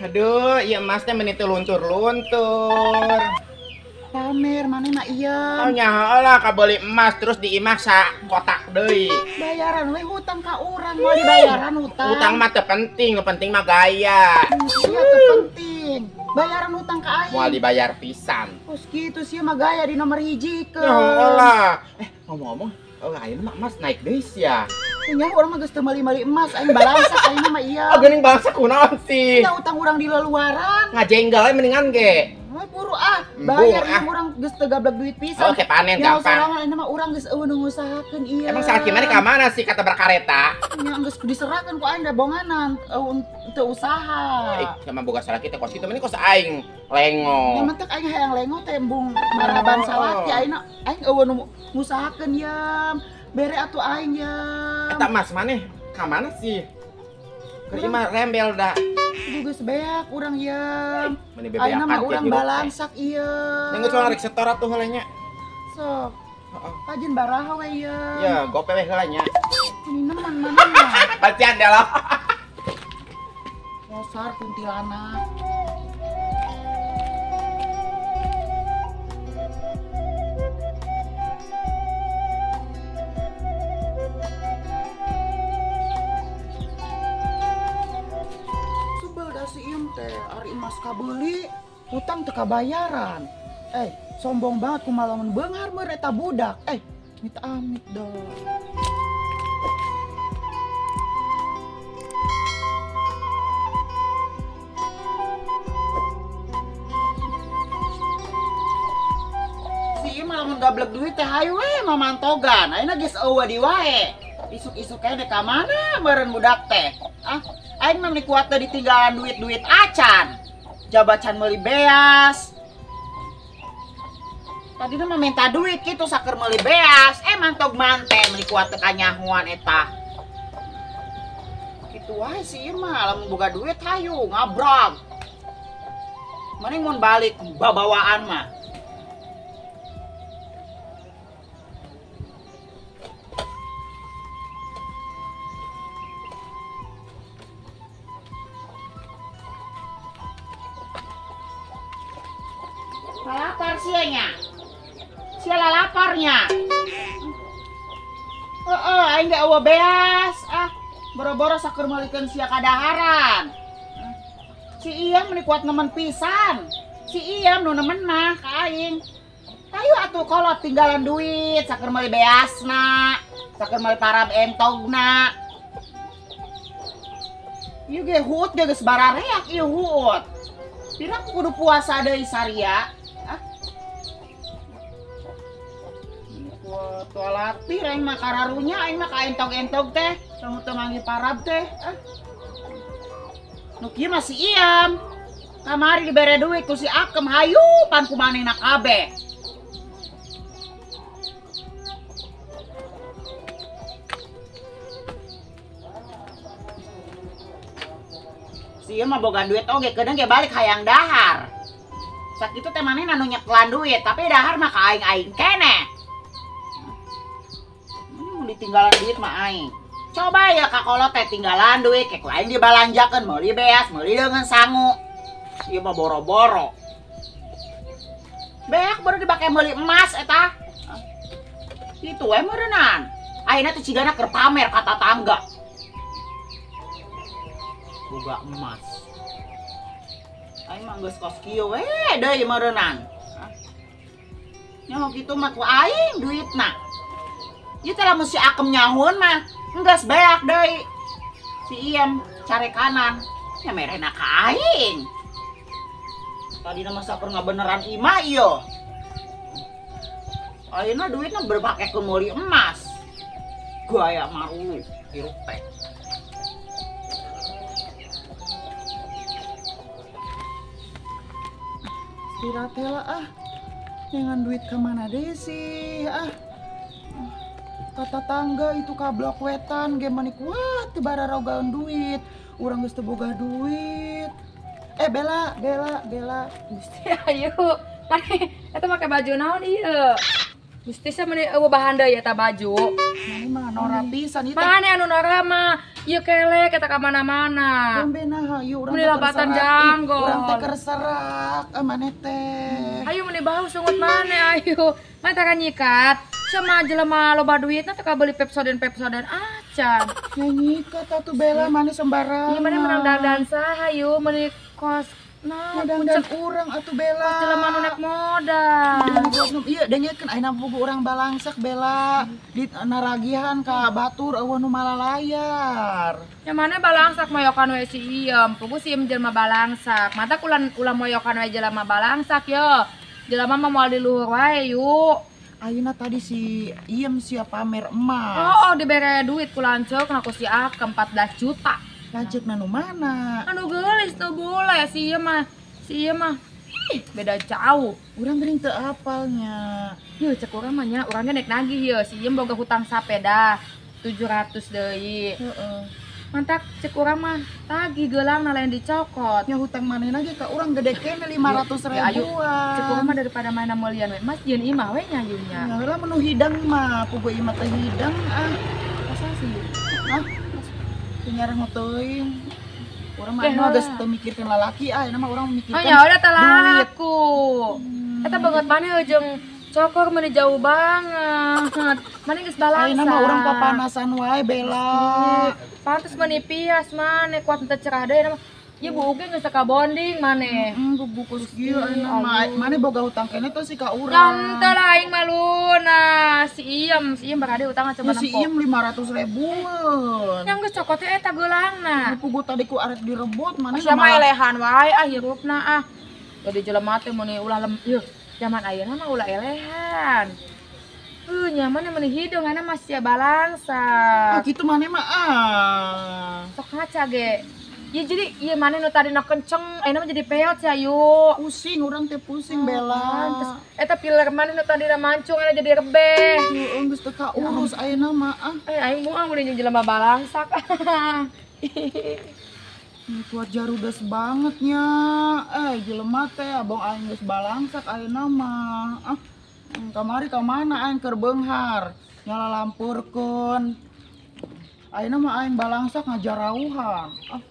Aduh, iya emas teh meni teu luntur-luntur. Pamer maneh mah iya. Oh nya lah kabeuli emas terus di imah sa kotak deui. Bayaran we hutang ka urang, moal dibayaran hutang. Hutang mah teu penting, nu penting mah gaya. Iya teu penting. Bayaran hutang ka aing. Moal dibayar pisan. Terus kitu sih mah gaya di nomor hiji ke. Ya lah. Ngomong-ngomong, ayeuna mah emas naik deui sia. Nya urang mah geus teu meuli-meuli emas, aing balangsak aing mah iya. Oh geuning balangsak kunaon sih? Nya utang urang di leluaran. Ngajenggal we mendingan ge. Buru ah, bayar ah. Urang geus teu gablek duit pisan. Oke, panen gampang. Sorangan ayeuna mah urang geus eueuh nu ngusahakeun ieu. Emang salaki maneh ka mana sih kata berkareta? Nya geus diserahkeun ku aing da bonganan, teu usaha. Eh, sama boga salaki teh kos kitu mending kos aing lengo. Nya mentek aing hayang lengo teh embung maraban salaki ayeuna aing eueuh nu ngusahakeun yam. Bere atuh aing yam. Eta mas maneh ka mana sih? Keur imah rembel da. Geus beak urang yam. Ayeuna mah urang balangsak ieu. Nya geus rek setor atuh heula nya. Sok. Heeh. Kajeun baraha we yam. Ya, gope we heula nya. Ini neman mana? Pacian dah lah. Dasar kuntilanak. Ari emas kabeuli hutang teu kabayaran. Sombong banget kumaha lamun beunghar meur eta budak. Amit amit dah. Si ieu mah lamun gablek duit teh hayu we mamantogan. Ayeuna geus eueuh di wae. Isuk-isuk kene ka mana meureun budak teh? Ah, aing mah meni kuat teh ditinggalan duit-duit acan. Jabacan meuli beas. Tadina mah minta duit kitu saker meuli beas, mantog mante meuni kuat teh kanyahoan eta. Kitu wae si ieu mah lamun boga duit hayu ngabrag. Mending mun balik babawaan mah. Lapar sianya. Sia laparnya. Heeh, aing ge eueuh beas. Ah, boro-boro sakur meulikeun sia kadaharan. Si Iyam meni kuat nemen pisan. Si Iyam nu nemen mah ka aing. Hayu atuh kolot tinggalan duit sakur meuli beasna, sakur meuli parab entogna. Ieu ge huut ge geus barareak ieu huut. Pira kudu puasa deui saria. Tualatih aing mah kararunya aing mah ka entog-entog teh, teu teu manggih parab teh. Ah. Nu kieu mah si Iyam. Kamari dibere duit ku si Akem hayu pan ku manehna kabeh. Si ieu mah boga duit oge kedeung ge balik hayang dahar. Sakitu teh manehna nu nyekelan duit, tapi dahar mah ka aing-aing keneh. Ditinggalan duit mah aing. Coba ya ka kolot teh tinggalan duit kek lain dibalanjakeun meuli beas, meuli deungeun sangu. Ieu mah boro-boro. Beak baru dipake meuli emas eta. Kitu we meureunnan. Ayeuna teh cigana keur pamer ka tatangga. Boga emas. Aing mah geus kos kieu we deui meureunnan. Nya kitu mah ku aing duitna. Ieu teh lamun si Akem nyahun mah Enggeus beak deui. Si Iem care kanan nya merena ka aing. Tadi nama saper ngabeneran imah ieu. Ayeuna duitna berbake ke meuli emas. Gaya maru hirup teh. Istirahat heula ah. Dengan duit ke mana deh sih ah. Kata tangga itu ka blok wetan ge mani kuat teu bararogaeun duit. Urang geus teu boga duit. Bella, Bella, Bella. Gusti ayo. Mane eta make baju naon ieu? Gusti sia meni eueuh bahan deui eta baju. Mane mah norak pisan ieu teh. Mane anu norak mah ieu kelek eta ka mana-mana. Tembe naha ieu urang teh labatan janggon. Urang teh keur serak mane teh. Ayo meni bau sungut mane ayo. Mane teh nyikat. Sama jelema loba duitna teh beli Pepsodent acan. Nya nyikat atuh Bella mane sembarangan. Ieu mane menang dandan saha yeuh meni kos nah, dandan urang atuh Bella. Kos jelema nu nek modal. Ieu dengekeun ayeuna pugu urang balangsak Bella di naragihan ka batur eueuh nu malalayar. Nya mane balangsak moyokan we si Iem, pugu si Iem jelema balangsak. Mata ulah moyokan we jelema balangsak ye. Jelema mah moal di luhur wae yuk. Ayeuna tadi si Iem sia pamer emas. Oh, dibere duit ku lanceuk ku si Akem 14 juta. Lanceukna nu mana? Anu geulis tuh bule si Iem mah. Si Iem mah ih, beda jauh. Urang geuning teu apalnya. Yeuh cek urang mah nya, urang ge nek nagih yeuh. Si Iem boga hutang sapeda 700 deui. Heeh. Mantak cek urang mah tagih geulangna lain dicokot. Nya hutang manehna ge ka urang gede kene 500 ribuan. Cek urang mah daripada mainna meulian we. Mas jeung imah we nya nya. Nya heula menu hidang mah, puguh imah teh hidang ah. Asa sih? Hah? Teu nyarang teuing. Urang mah anu geus teu mikirkeun lalaki ah, ayeuna mah urang mikirkeun. Oh nya udah teh laku. Eta banget maneh jeung cokor meni jauh banget. Maneh geus balangsa. Ayeuna mah urang papanasan wae Bella. Pantes meni pias maneh kuat teu cerah deui mah. Ieu buuk ge geus ka bonding maneh. Heeh, bubukus kieu ayeuna mah. Maneh boga hutang keneh teh si ka urang. Teu lah aing mah lunas. Si Iem barade utangna coba nempo. Si Iem 500 ribuan. Yang geus cokot teh eta geulangna. Puguh tadi ku arek direbut maneh sama elehan wae ah hirupna ah. Jadi jelema teh meuni ulah lem ieu. Zaman ayeuna mah ulah elehan. Nyaman meni hidung ayeuna mah sia balangsa. Ah kitu maneh mah ah. Sok ngaca ge. Ya jadi ieu maneh nu tadina kenceng ayeuna mah jadi peot sia yuk. Pusing urang teh pusing Bella. Terus eta piler maneh nu tadina mancung ayeuna jadi rebeh. Heueuh geus teu kaurus ayeuna mah ah. Aing moal mun jeung jelema balangsak. Ini kuat jarudas banget nya. Jelema teh abong aing geus balangsak ayeuna mah. Ah, kamari ka mana aing keur beunghar, nyalalampurkeun. Ayeuna mah aing balangsak ngajarauhan. Ah.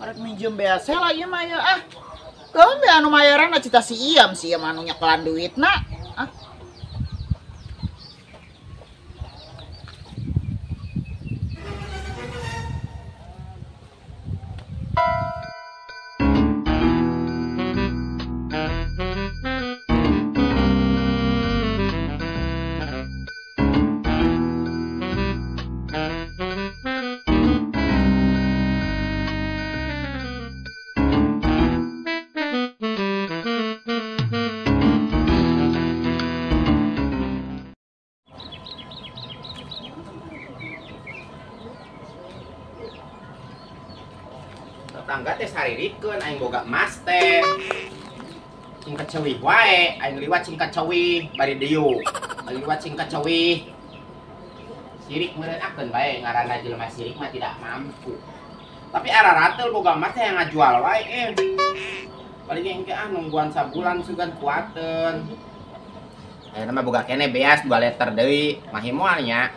Arek minjem beas heula ieu mah ieu ah. Keun be anu mayaran cita si Iem anu nyekelan duitna. Ah. Tetangga teh saririkeun aing boga emas teh. Cing kaceuwih wae, aing liwat cing kaceuwih bari dieu. Aing liwat cing kaceuwih. Sirik meureun bae ngaranna jelema sirik mah tidak mampu. Tapi ararateul boga emas teh yang ngajual wae. Paling engke ah nungguan sabulan sugan kuateun. Ayeuna mah boga keneh beas 2 liter deui, mahi moal nya.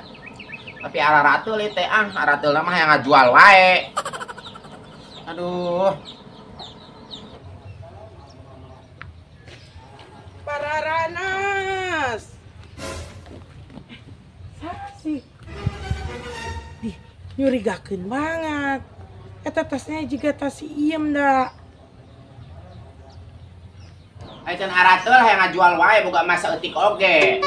Tapi ararateul teh ah, arateulna mah yang ngajual wae. Aduh. Pararanas. Sih. Dih, nyurigakeun banget. Eta tasnya juga tas si Iem da. Aya can arateul hayang ngajual wae boga emas saeutik oge.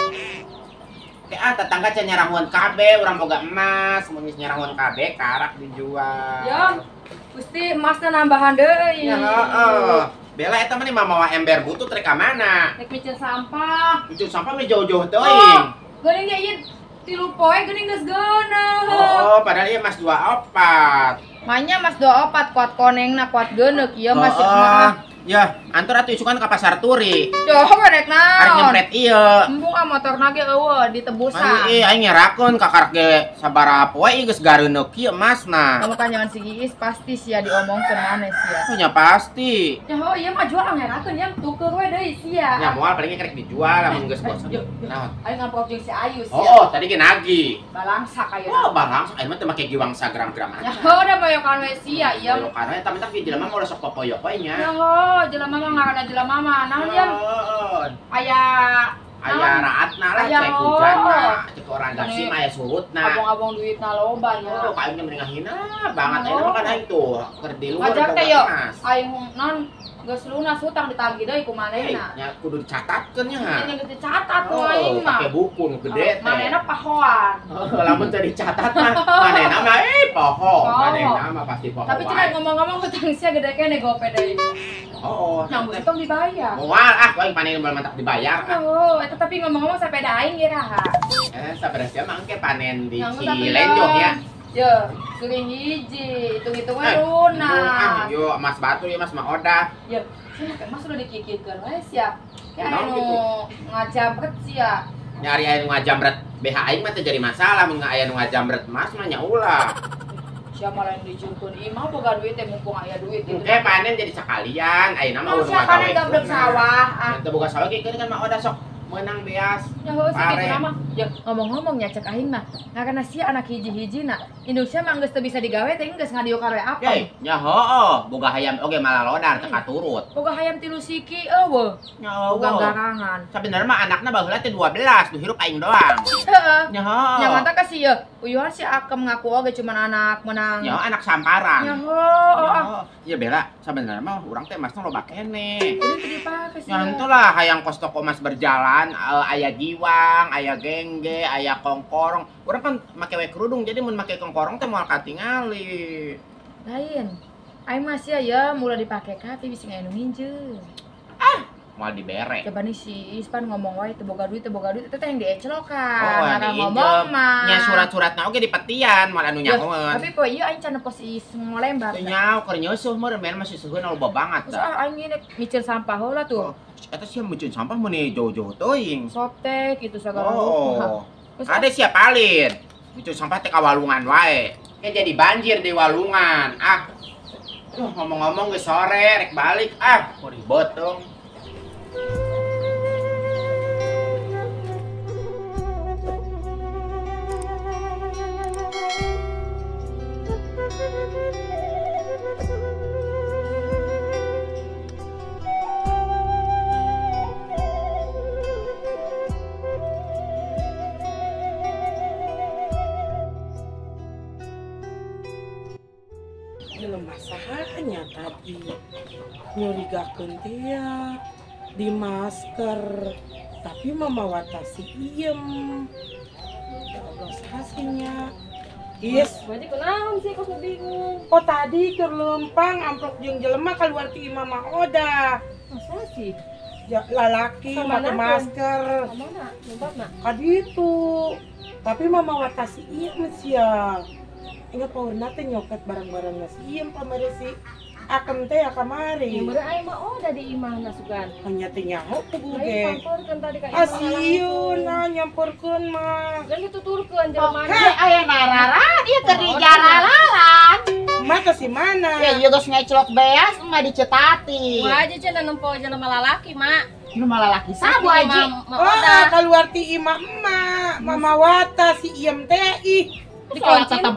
Ke ah tetangga can nyarahuan kabeh urang boga emas, mun geus nyarahuan kabeh karak dijual. Ya, Gusti emasna nambahan deui. Ya heeh. Bela eta mah mawa ember butut rek ka mana? Rek micin sampah. Micin sampah mah jauh-jauh teuing. Geuning ge ieu 3 poe geuning geus geuneuh. Oh, padahal ieu emas 24. Manya emas 24 kuat konengna kuat geuneuk ieu mah sih mah. Ya, antur atuh isukan ka pasar turi. Joh rek naon? Arek nyempret ieu. Embung ah motorna ge eueuh ditebusan. Aing aing ngerakeun ka karek ge sabaraha poe ieu geus gareuneuk ieu emasna. Kamu kan jangan si Iis pasti sia diomongkeun maneh sia. Oh nya pasti. Ya heuh ieu mah jual ngerakeun yang tuker we deui sia. Nya moal paling ge kerek dijual lamun geus bosen. Naon? Aing ngamprok jeung si Ayu sia. Oh, tadi ge nagih. Balangsak ayeuna. Oh, balangsak aing mah teu make giwangsa gram-gram aja. Ya heuh da boyokan we sia ieu. Boyokan we tapi jelema mah ulah sok popoyok we nya. Ya heuh. Jelema mah ngaranna jelema mah naon yang aya aya raatna lah cek hujanna cek orang gasi mah aya surutna abong-abong duitna loba nya. Oh, ka aing mending ngahina banget ayeuna mah kan aing tuh keur di luar wajar teh yo aing non geus lunas hutang ditagih deui ku manehna nya kudu dicatatkeun nya. Nya geus dicatat ku aing mah pake buku nu gede teh manehna pahoan. Lamun teu dicatat mah manehna mah poho manehna mah pasti poho. Tapi cenah ngomong-ngomong hutang sia gede keneh gope deui. Oh, nyambung tong dibayar. Moal ah, ku aing panen moal mantak dibayar ah. Oh, eta tapi ngomong-ngomong sepeda aing ge raha. Sepeda sia mah engke panen di Cilenjoh ya. Yo, seuring hiji, hitung-hitungan lunas. Ah, yo emas batu ya mas mah odah. Yo, sia make emas udah dikikirkeun we sia. Kayak anu ngajamret sia. Nyari aya nu ngajamret BH aing mah teu jadi masalah mun aya nu ngajamret emas mah nya ulah. Sia malah dijungkeun imah boga duit teh mumpung aya duit gitu. Engke panen jadi sakalian, ayeuna mah urang gawe. Panen gablek sawah. Ah. Teu boga sawah ge kan mah odah sok meunang beas. Ya heuh sih kitu mah. Ya ngomong-ngomong nya cek aing mah, ngaranna sia anak hiji-hijina. Indonesia mah geus teu bisa digawe teh geus ngadieu ka we apa. Nya heuh, boga hayam oge malalodar teu katurut. Boga hayam 3 siki eueuh. Nya boga garangan. Sabenerna mah anakna baheula teh 12, nu hirup aing doang. Heeh. Nya heuh. Nya mantap ka sieun. Uyuhan si Akem ngaku oge cuman anak menang. Ya anak samparan. Ya heuh. Ya Bella, sabenerna mah urang teh emasna loba keneh. Ini teu dipake sih. Ya henteu lah hayang kos toko emas berjalan, aya giwang, aya gengge, aya kongkorong. Urang kan make we kerudung jadi mun make kongkorong teh moal katingali. Lain. Aing mah sia ya mula dipake ka tapi bisi aya nu nginjeum. Ah, moal dibere. Coba nih si Ispan ngomong wae teu boga duit eta teh yang dieclokan. Oh, ngaran ngomong mah. Nya surat-suratna oge dipetian moal anu nyahoeun. Tapi poe ieu aing can pos Is ngolembar. Teu nyaho keur nyeusuh meureun men masih seuheun loba banget da. Ah aing ngene micin sampah heula tuh. Eta sia micin sampah meuni jauh-jauh teuing. Sotek kitu sagala rupa. Oh. Ada sia palin. Micin sampah teh ka walungan wae. Kayak jadi banjir di walungan. Ah. Duh ngomong-ngomong geus sore rek balik ah, ribet dong. Jelema saha tadi nyurigakeun teh ya di masker tapi mama watasi iem ya Allah sahasinya Is Baji kunaon sih kos bingung. Oh tadi keur leumpang amplop jeung jelema kaluar ti imah mah odah. Masa sih? Ya lalaki make masker. Mana? Lompat mah? Ka ditu. Tapi mama watasi iem sia. Ingat paurna teh nyoket barang-barang si iem pamari si Akem teh ya kamari. Ya meureun aya mah odah di imahna sugan. Hanya teh nyaho kudu ge. Nyamperkeun tadi ka imah. Asieun ah nyamperkeun mah. Geus dituturkeun jelema. Heh aya nararan ieu keur dijaralalan. Mah ke si mana? Ya ieu geus ngeclok beas mah dicetati. Wah aja cenah nempo jelema lalaki, Mak. Jelema lalaki sabu aji. Oh, kaluar ti imah emak, Mama Wata si iem teh ih. Dikunci teh.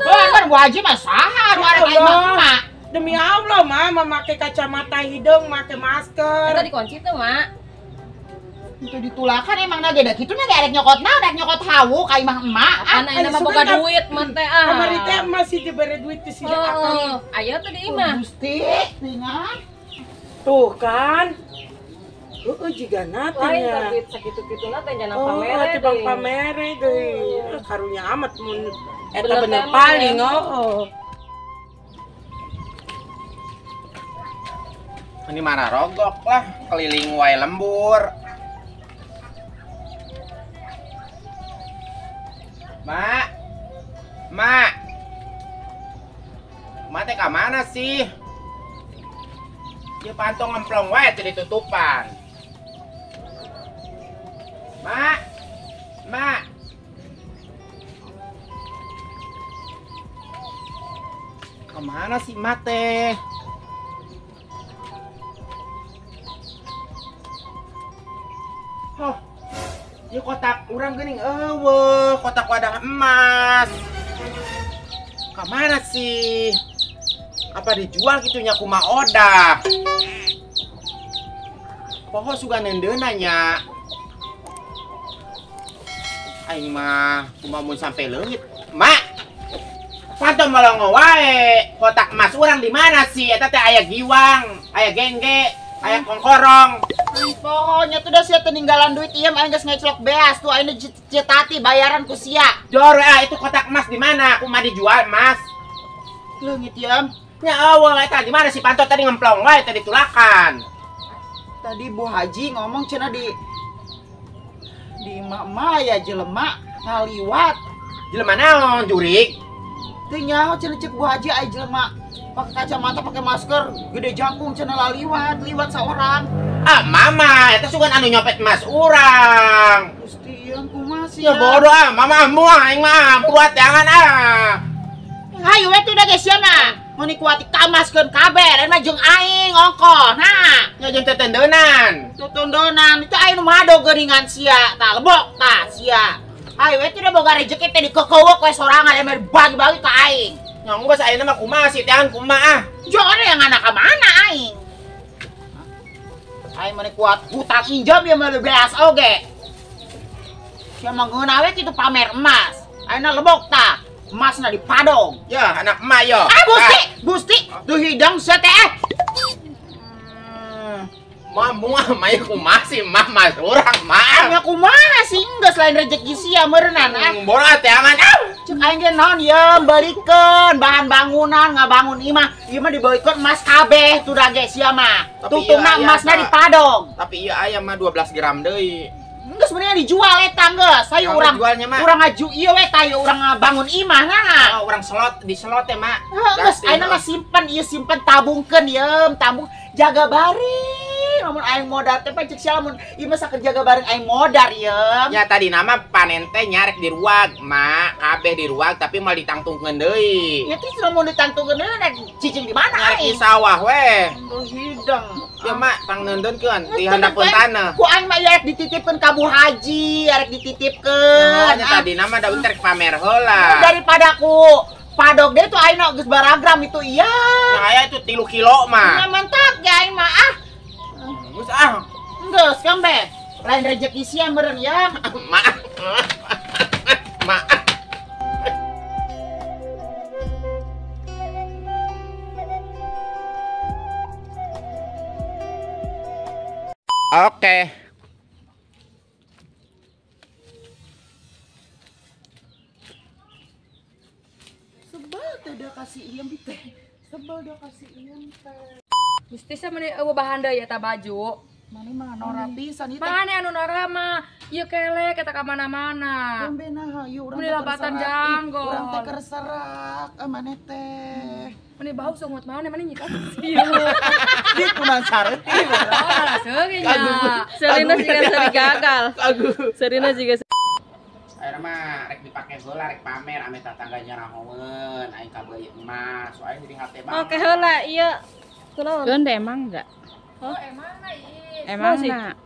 Bu Haji mah saha nu arek imah emak. Demi Allah, Ma, memakai kacamata hidung, make masker. Eta dikunci tuh, Mak. Itu ditulakan emang na ge da kitu nya ge arek nyokot naon, arek nyokot hawu ka imah emak. Apaan ayeuna mah boga duit mah teh ah. Kamari teh masih dibere duit ti si Akang. Aya tuh di imah. Gusti, tingal. Tuh kan. Heeh jigana teh nya. Lain sakitu-kituna teh nya pamere. Oh, tibang pamere deui. Karunya amat mun eta bener paling oh. Ini marah rogok lah, keliling wae lembur. Mak. Mak. Mak teh ka mana sih? Ieu pantong ngemplong wae teh ditutupan. Mak. Mak. Kemana sih mak teh? Oh, ieu kotak urang geuning eueuh, kotak wadah emas. Kemana sih? Apa dijual gitu nya kumaha odah? Poho sugan neundeuna nya. Aing mah kumaha mun sampe leungit. Mak. Panto melongo wae. Kotak emas urang di mana sih? Eta teh aya giwang, aya gengge, aya kongkorong. Pokoknya tuh dah sia peninggalan duit iya aing geus ngeclok beas tuh aing cetati bayaran ku sia. Jor itu kotak emas di mana? Kumaha dijual emas? Leungit ieu. Nya awal eta di mana si Panto tadi ngemplong wae tadi tulakan. Tadi Bu Haji ngomong cenah di emak-emak ya jelema ngaliwat. Jelema naon jurig? Teu nyaho cenah cek Bu Haji aya jelema pakai kacamata pakai masker gede jangkung cenah laliwat liwat saorang. Ah mama, eta sugan anu nyopet emas urang. Gusti ieu kumaha sih? Ya bodoh ah, mama moal aing mah buat jangan ah. Hayu we tuh da geus sia mah. Mun dikuati kamaskeun kabeh, lain mah jeung aing ongkoh. Nah, nya jeung tetendeunan. Tetendonan itu aing nu mado geuningan sia, tah lebok tah sia. Hayu we tuh da boga rezeki teh dikekeuweuk we sorangan emeh bagi-bagi ka aing. Nya geus ayeuna mah kumaha sih teangan kumaha ah. Jone yang anak ka mana aing? Aing mah kuat hutang injam ya mah beas oge. Sia mah ngeunah we kitu pamer emas. Ayeuna lebok tah. Emasna dipadong. Ya, anak emak yo. Ah, Gusti, Gusti, duh hidang sia teh. Mah moal mah kumaha sih mah mas urang mah. Nya kumaha sih geus lain rezeki sia meureunnan ah. Bodoh teangan ah. Cek aing ge naon ye beulikeun bahan bangunan ngabangun imah. Ieu mah dibeulikeun emas kabeh tuh da ge sia mah. Tungtungna emasna dipadong. Tapi ieu aya mah 12 gram deui. Geus sebenarnya dijual eta geus. Hayu urang urang ngaju ieu we tah urang ngabangun imah nah. Oh, urang slot di slot teh mak. Heuh geus ayeuna mah simpen ieu simpen tabungkeun ieu, tabung jaga bareng. Lamun aing modar teh cek sia lamun ieu mah saker jaga bareng aing modar ieu. Ya tadi nama panen teh nyarek di ruag, mak. Kabeh di ruag tapi mal ditangtungkeun deui. Ya teh lamun ditangtungkeun deui cicing di mana aing? Nyarek di sawah we. Hidang. Ya mak pangneundeunkeun di handapeun taneuh. Ku aing mah ieu arek dititipkeun ka Bu Haji, arek dititipkeun. Ya tadi nama da rek pamer heula. Daripada ku padok deui tuh aing geus baragram itu iya. Nah aya itu 3 kilo mah. Nah mantap ge aing mah ah. Geus ah. Geus kambe. Lain rezeki sia meureun ya. Maaf. Maaf. Oke. Sebel teh dia kasih iem teh. Sebel dia kasih iem teh. Gusti sia meni eueuh bahan deui eta baju. Mane mah nora pisan ieu teh. Mane anu nora mah ieu kelek eta ka mana-mana. Dombe naha ieu urang teh labatan janggon. Urang teh kerserak mane teh. Meni bau sungut mana mane nyikat sieun. Di kunaon sareuti. Oh, seuri nya. Serina juga seri gagal. Serina juga Ayeuna mah rek dipake heula rek pamer ame tatangga nyarahoeun aing kabeuli emas. Soalnya jadi hate banget. Oke heula ieu. Kunaon? Keun teh emang enggak? Oh, emang na ieu. Emang na.